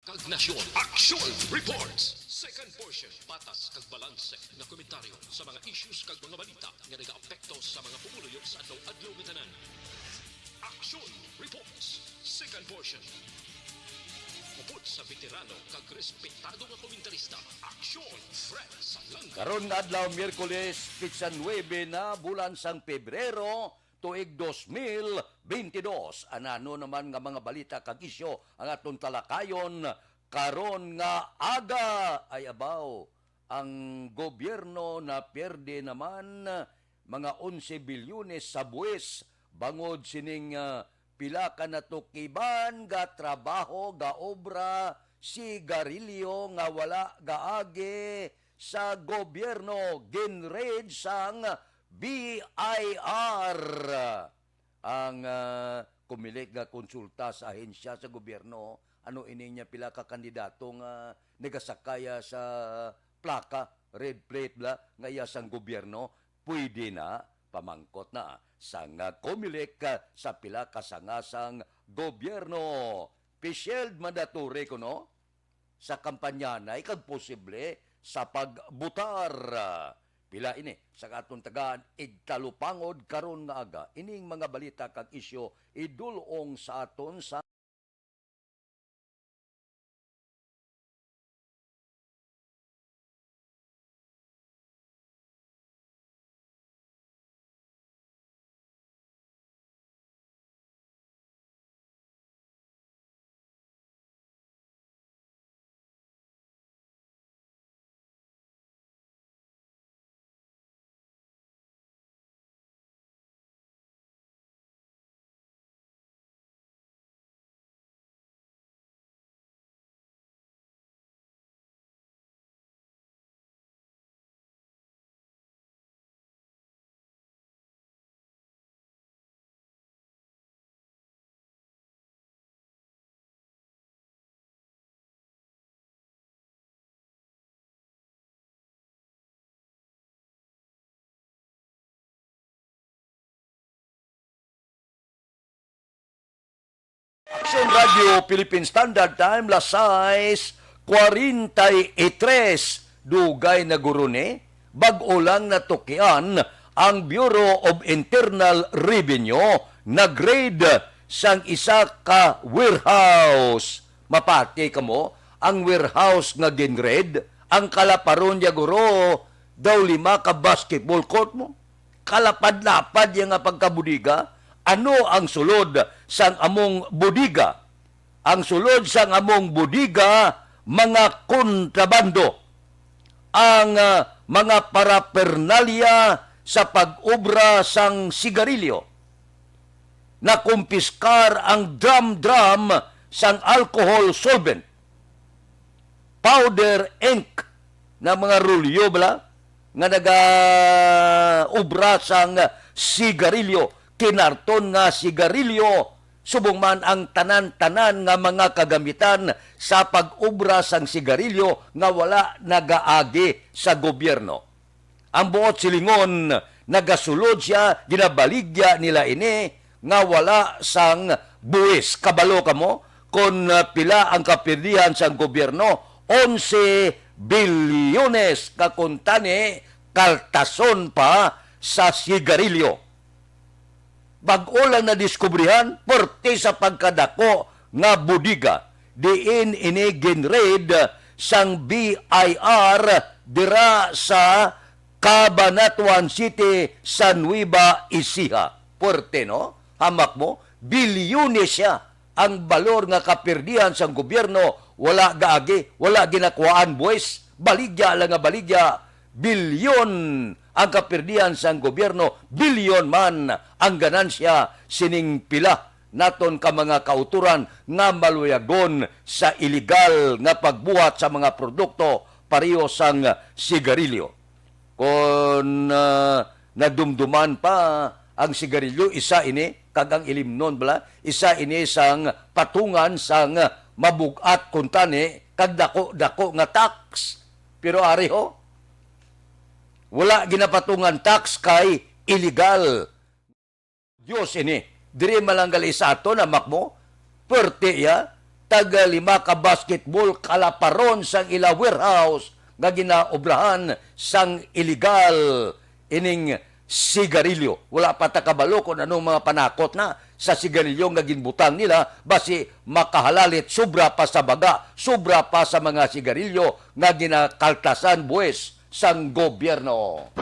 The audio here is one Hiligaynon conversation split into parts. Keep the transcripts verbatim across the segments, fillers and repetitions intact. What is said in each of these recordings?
Kag Nasyon. Action Reports. Second portion, patas kag balanse nga komentaryo sa mga issues kag mga balita nga nagaapekto sa mga pumuluyo sa adlaw-adlaw nga tanan. Action Reports. Second portion. Upod sa veterano kag respetado nga komentarista, Action Fred Salanga. Karon nga adlaw, Miyerkules, petsa nuebe na, bulan sang Pebrero, tuig dos mil bentidós. Anano naman nga mga balita kag isyu ang aton talakayon karon nga aga? Ay abaw, ang gobyerno napierde naman mga onse bilyones sa buwis bangod sining, ah, pila ka natukiban ga trabaho, ga obra, sigarilyo nga wala gaagi sa gobyerno, ginraid sang B I R. Ang, ah, Comelec nga konsulta sa ahensya sa gobyerno, ano ini niya pila ka kandidato nga nagasakaya sa plaka, red plate bala, nga iya sang gobyerno, pwede na, pamangkot na sang, ah, Comelec, ah, sa pila ka sanga sang gobyerno. Facialed mandatory kuno sa kampanyanay kag posible sa pagbotar. Pila ini sa aton tagaan igtalupangod karon nga aga. Ining mga balita kag isyu idul-ong sa aton sa Action Radio Philippine Standard Time, las sais cuarenta y tres. Dugay na guro ni, bag-o lang natukian ang Bureau of Internal Revenue nag-raid sang isa ka warehouse. Mapati kamo, ang warehouse nga gin-raid, ang kalaparon niya guro, daw lima ka basketball court mo. Kalapad-lapad niya nga pagkabudiga. Ano ang sulod sang among budiga? Ang sulod sang among budiga, mga kontrabando, ang, ah, mga paraphernalia sa pag-obra sang sigarilyo. Nakumpiskar ang drum-drum sang alcohol solvent, powder ink, na mga rolyo bala nga nagaobra sang sigarilyo, kinarton nga sigarilyo, subong man ang tanan-tanan nga mga kagamitan sa pag-obra sang sigarilyo nga wala nagaagi sa gobyerno. Ang buot silingon, nagasulod sia, ginabaligya nila ini nga wala sang buwis. Kabalo kamo kon, ah, pila ang kapirdihan sang gobyerno? Onse bilyones, ka kuntani kaltason pa sa sigarilyo. Bag-o lang nadiskubrihan, perti sa pagkadako nga bodega, diin ini gin-raid sang B I R dira sa Cabanatuan City sa Nueva Ecija. Puerte, no? Hamak mo, bilyones sia ang balor nga kapirdihan sang gobyerno, wala gaagi, wala ginakuhaan buwis, baligya lang nga baligya, bilyon ang kapirdihan sang gobyerno, bilyon man ang ganansya sining pila naton ka mga kautoran nga maluyagon sa iligal nga pagbuhat sa mga produkto pareho sang sigarilyo. Kon, ah, nadumduman pa ang sigarilyo, isa ini, kag ang ilimnon bala, isa ini sang patungan sang mabug-at kuntani kag dako-dako nga tax. Pero ari ho, wala ginapatungan tax kay iligal. Dios ini. Diri man lang gali sa aton, hamak mo, perti ya, tag lima ka basketball kalaparon sang ila warehouse nga ginaobrahan sang iligal ining sigarilyo. Wala pa ta kabalo kung anong mga panakot na sa sigarilyo nga ginbutang nila, basi makahalalit sobra pa sa baga, sobra pa sa mga sigarilyo nga ginakaltasan buwis sang gobyerno.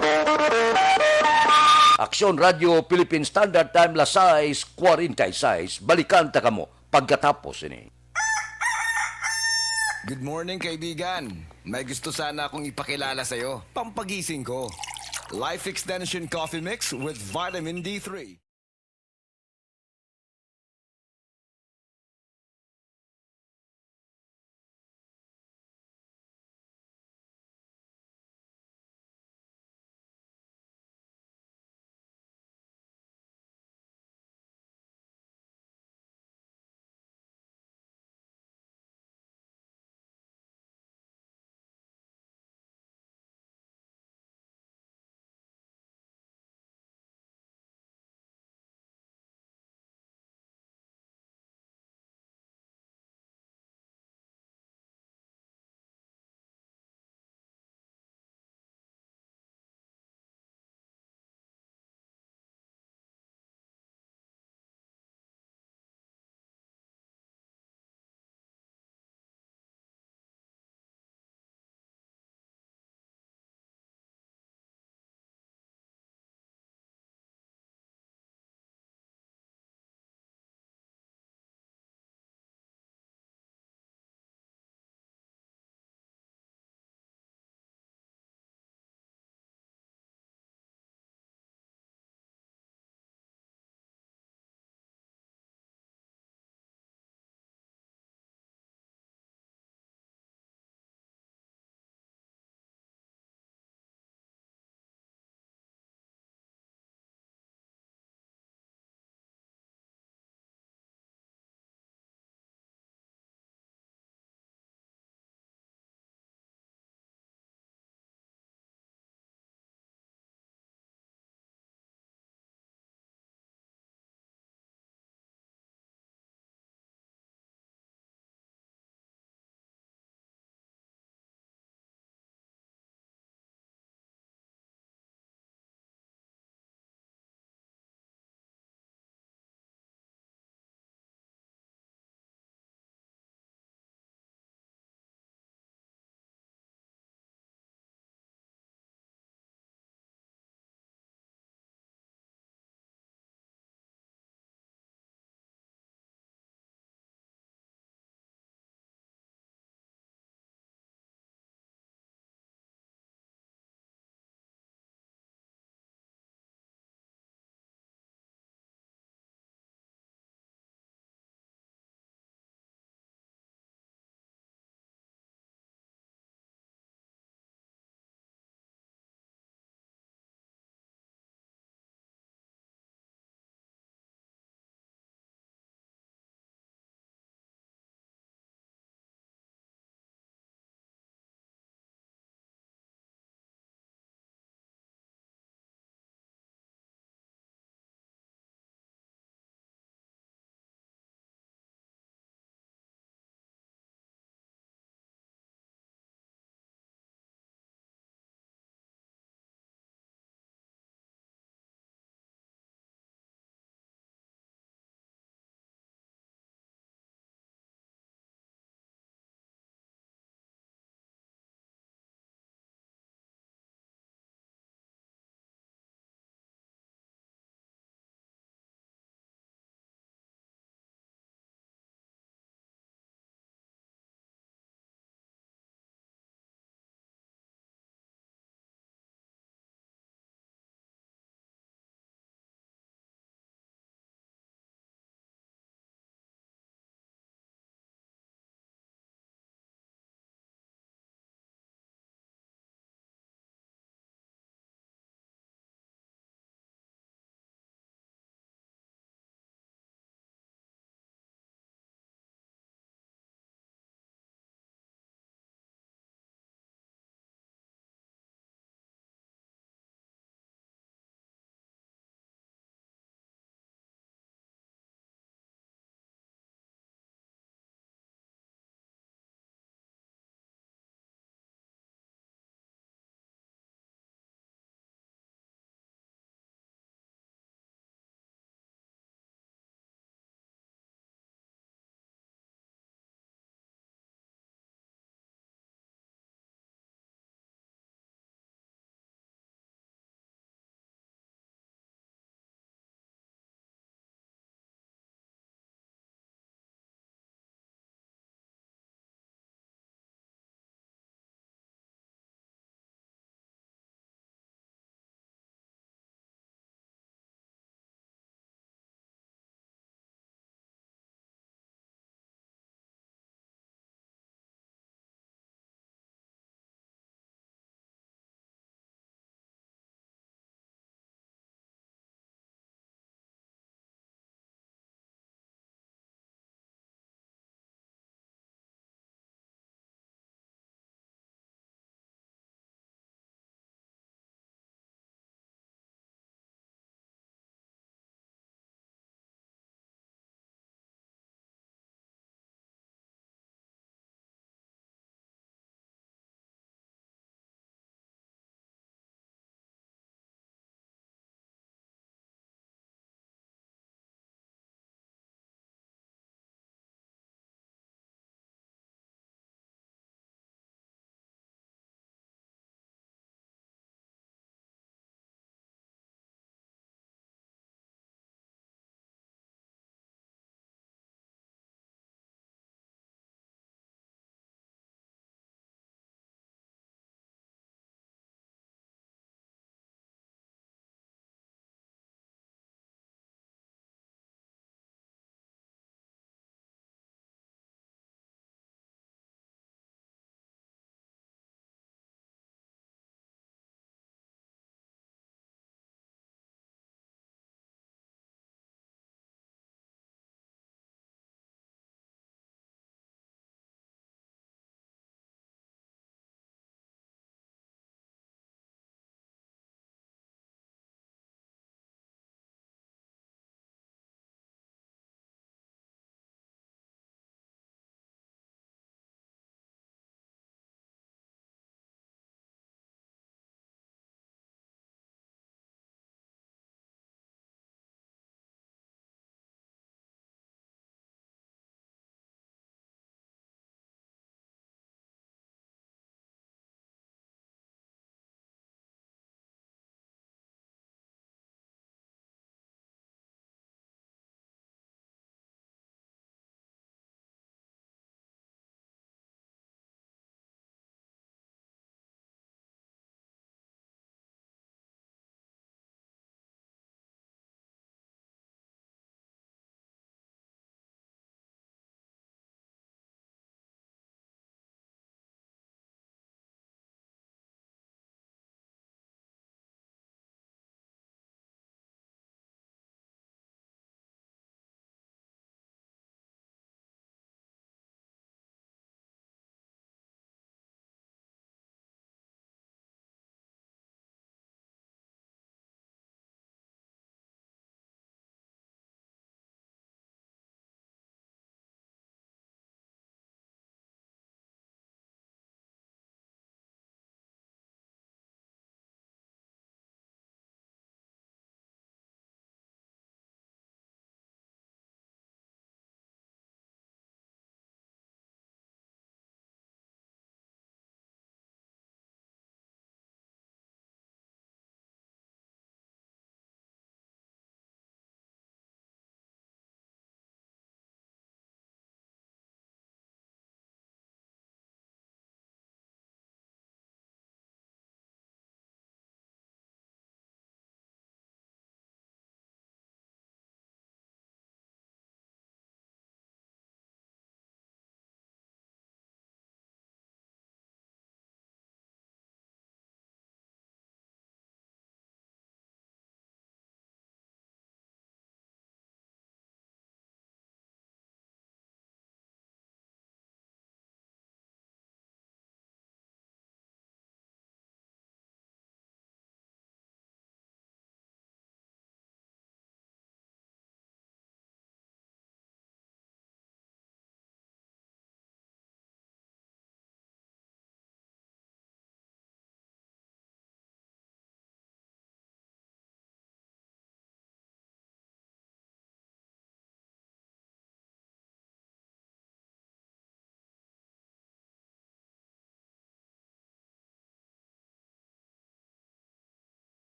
Aksyon Radio Philippine Standard Time, las sais cuarenta y seis. Balikan ta kamo pagkatapos ini. Good morning, kaibigan. May gusto sana akong ipakilala sa'yo. Pampagising ko. Life Extension Coffee Mix with Vitamin D three.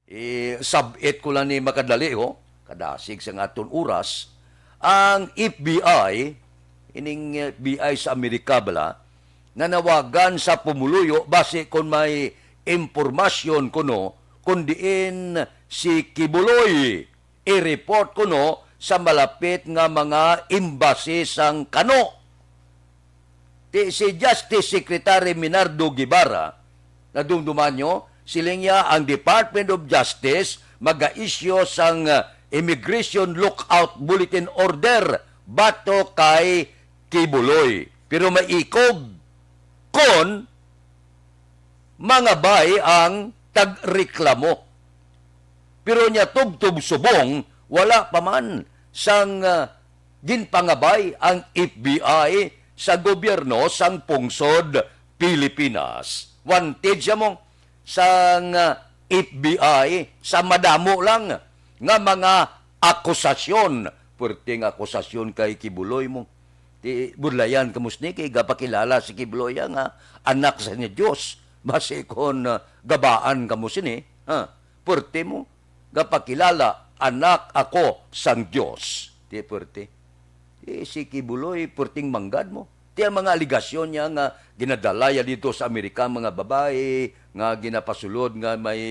I-sub-it ko lang ni makadali, ho. Kadasig sa aton oras, ang F B I, ining F B I sa Amerika bala, nanawagan sa pumuluyo basi kon may impormasyon kuno kon diin si Kibuloy i-report kuno sa malapit nga mga embassy sang kano. Ti si Justice Secretary Minardo Guevara, nadumduman nyo, siling niya ang Department of Justice maga-issue sang, uh, Immigration Lookout Bulletin Order batok kay Kibuloy. Pero may ikob kon mangabay ang tagreklamo. Pero niya tubtob subong, wala pa man sang, ah, ginpangabay ang F B I sa gobyerno sang pungsod Pilipinas. Wanted siya mo sang, ah, F B I sa madamo lang nga mga akusasyon. Puwerte nga akusasyon kay Kibuloy mo. Ti budlayan kamo sini kay gapakilala si Kibuloy nga anak sa ni Dios. Basi kon, ah, gabaan kamo sini, ha? Puwerte mo, gapakilala, anak ako sang Dios. Ti puwerte. Ti si Kibuloy, puwerteng manggad mo. Ti ang mga aligasyon niya nga ginadala ya dito sa Amerika, mga babae, nga ginapasulod nga may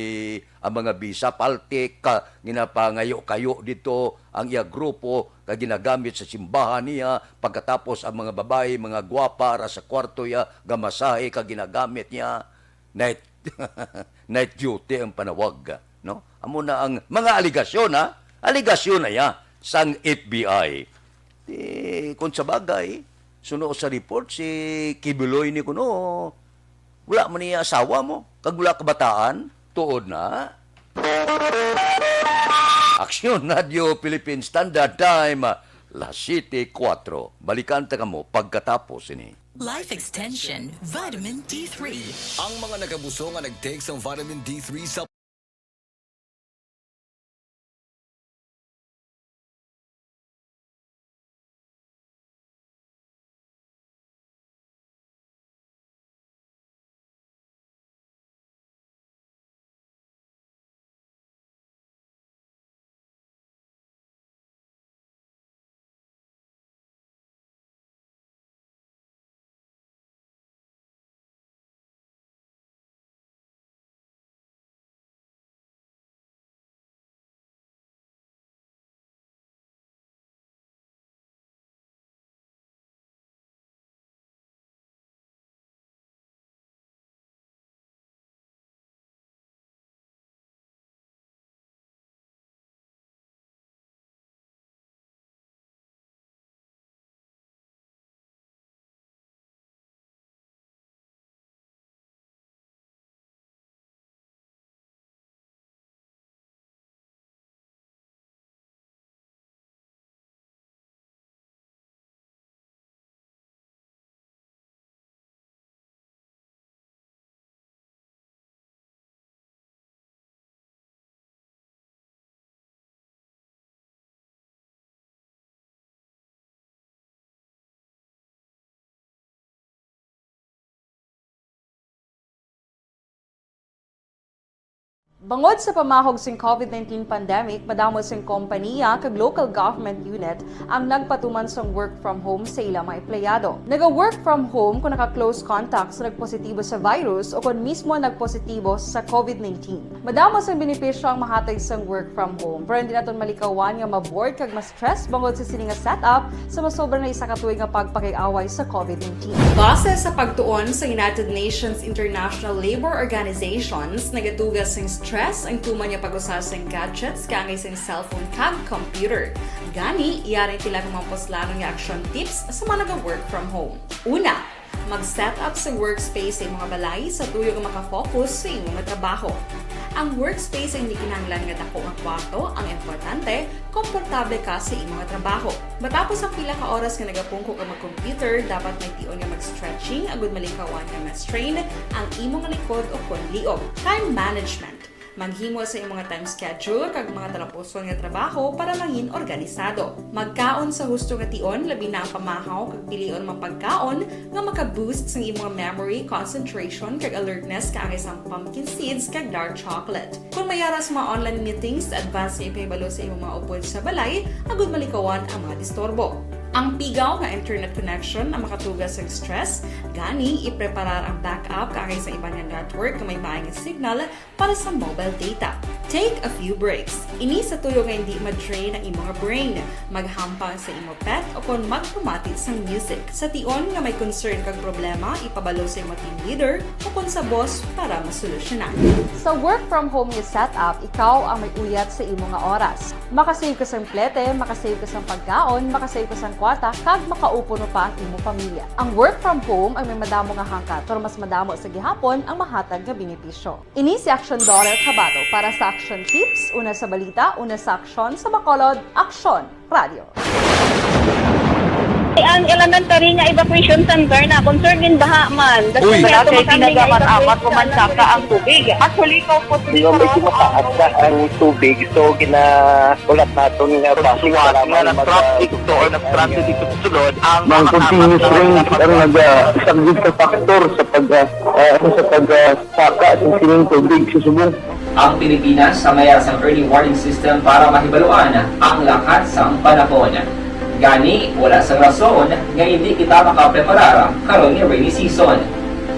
ang mga visa, paltik, ka, ginapangayo-kayo dito ang iya grupo, ka ginagamit sa simbahan niya, pagkatapos ang mga babae, mga gwapa, ra sa kwarto ya, gamasahe, ka ginagamit niya. Night, night duty ang panawag, no? Amo na ang mga aligasyon, ha? Aligasyon na ya sang F B I. Di, kung sa bagay, suno sa report, si Kibuloy ni kuno, wala man niya asawa mo, kag wala kabataan, tuod na. Aksyon, Radio Philippine Standard Time, las siete kuwatro. Balikan ta kamo pagkatapos ini. Life Extension, Vitamin D three. Ang mga nagabusog nga nag-take sang vitamin D three sa Bangod sa pamahog sing COVID nineteen pandemic, madamo sing kompaniya kag local government unit ang nagpatuman sang work from home sa ila mga empleyado. Naga-work from home kon naka-close contact sa nagpositibo sa virus o kon mismo nagpositibo sa COVID nineteen. Madamo sang benepisyo ang mahatag sang work from home, pero hindi naton malikawan nga ma-bored kag ma-stress bangod sa sini nga setup sa masobra na isa ka tuig nga pagpakig-away sa COVID nineteen. Base sa pagtuon sa United Nations International Labor Organizations, nagatuga sing stress ang tuman nga pag-usa sing gadgets kaangay sing cellphone kag computer. Gani, yari tila nga mga puslanon nga action tips sa mga naga-work from home. Una, mag-set up sa workspace sa imong balay sa tuyo nga makafocus sa imong trabaho. Ang workspace ay hindi kinahanglan nga dako nga kwarto, ang importante, komportable ka sa imong trabaho. Matapos ang pila ka oras nga nagapungko ka mag-computer, dapat may tion nga mag-stretching agud malikawan nga ma-strain ang imong likod o kon liog. Time management. Maghimo sa imong time schedule kag mga talapuson nga trabaho para mangin organisado. Magkaon sa husto nga tion, labi na ang pamahaw kag pilion mga pagkaon nga maka-boost sang imong memory, concentration, kag alertness kaangay sang pumpkin seeds kag dark chocolate. Kung may ara sa mga online meetings, advance nga ipahibalo sa imong mga upod sa balay agud malikawan ang mga disturbo. Ang pigaw nga internet connection ang makatuga sa stress, gani ipreparar ang backup kaangay sa iban nga network nga may maay nga signal para sa mobile data. Take a few breaks. Ini sa tuyo nga hindi ma-drain ang imong brain. Maghampang sa imo pet o kon magpamati sang music. Sa tion nga may concern kag problema, ipabalo sa imo team leader o kon sa boss para masolusyonan. Sa work from home nga setup, ikaw ang may uyat sa imo nga oras. Makasave ka sang plete, makasave ka sang pagkaon, makasave ka sang kwarta, kag makaupo pa ang imo pamilya. Ang work from home ay may madamo nga hangkat, pero mas madamo sa gihapon ang mahatag nga benepisyo. Ini si Aksyon Dorer Cabato para sa Aksyon Tips, una sa balita, una sa aksyon, sa Bacolod, Aksyon Radio. Ang elementary nga evacuation center na concern gin baha man. Uy. Wala kay ginagamat-amat ko man saka ang tubig. Actually, ikaw po. Di ba, medyo mataas na ang tubig, so gina-, ulat naton nga base sa lamang nga mag-, nag-traffic to or nag-traffic dito sa sulod ang mga continuous rain ang nag-, ah, isang big factor sa pag, ah, ah, sa pag, ah, saka sa sining tubig sa subong. Ang Pilipinas ang may sang early warning system para mahibaluan ang lakat sang panahon. Gani, wala sang rason nga hindi kita makapreparar karon nga rainy season.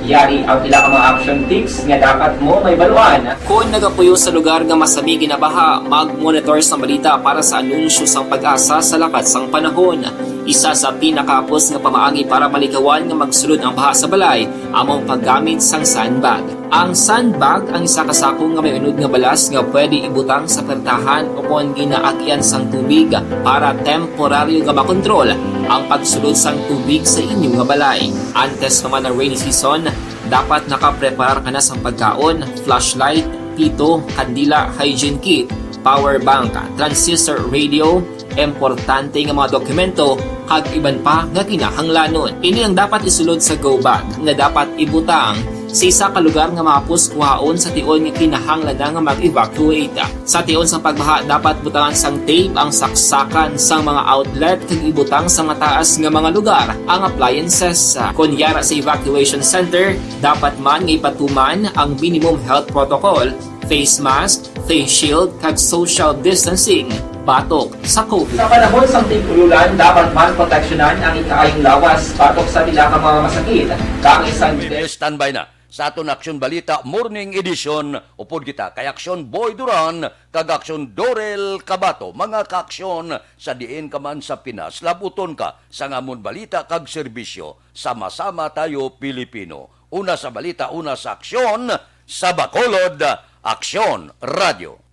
Yari ang pila ka mga action tips nga dapat mo mahibaluan. Kon nagapuyo sa lugar nga masami ginabaha, mag-monitor sa balita para sa anunsyo sang PAGASA sa lakat sang panahon. Isa sa pinakahapos nga pamaagi para malikawan nga magsulod ang baha sa balay amo ang paggamit sang sandbag. Ang sandbag ang isa ka sako nga may unod nga balas nga pwede ibutang sa pertahan o kon ginaagyan sang tubig para temporaryo nga makontrol ang pagsulod sang tubig sa inyo nga balay. Antes pa man ang rainy season, dapat nakapreparar ka na sang pagkaon, flashlight, pito, kandila, hygiene kit, power bank, transistor radio, importante nga mga dokumento, kag iban pa nga kinahanglanon. Ini ang dapat isulod sa go bag nga dapat ibutang sa isa ka lugar nga mahapos kuhaon sa tion nga kinahanglan na nga mag-evacuate. Sa tion sa pagbaha, dapat butangan sang tape ang saksakan sang mga outlet kag ibutang sa mataas nga mga lugar ang appliances. Kon yara sa evacuation center, dapat man nga ipatuman ang minimum health protocol, face mask, face shield, kag social distancing batok sa COVID. Sa panahon sang tig-ululan, dapat man proteksyonan ang ikaayong lawas batok sa pila ka mga masakit, kag isang Standby na sa aton Aksyon Balita Morning Edition. Upod kita kay Aksyon Boy Duran kag Aksyon Dorel Cabato, mga kaaksyon sa diin ka man sa Pinas. Labuton ka sa amon balita kag serbisyo. Sama-sama tayo, Pilipino. Una sa balita, una sa aksyon, sa Bacolod, Aksyon Radio.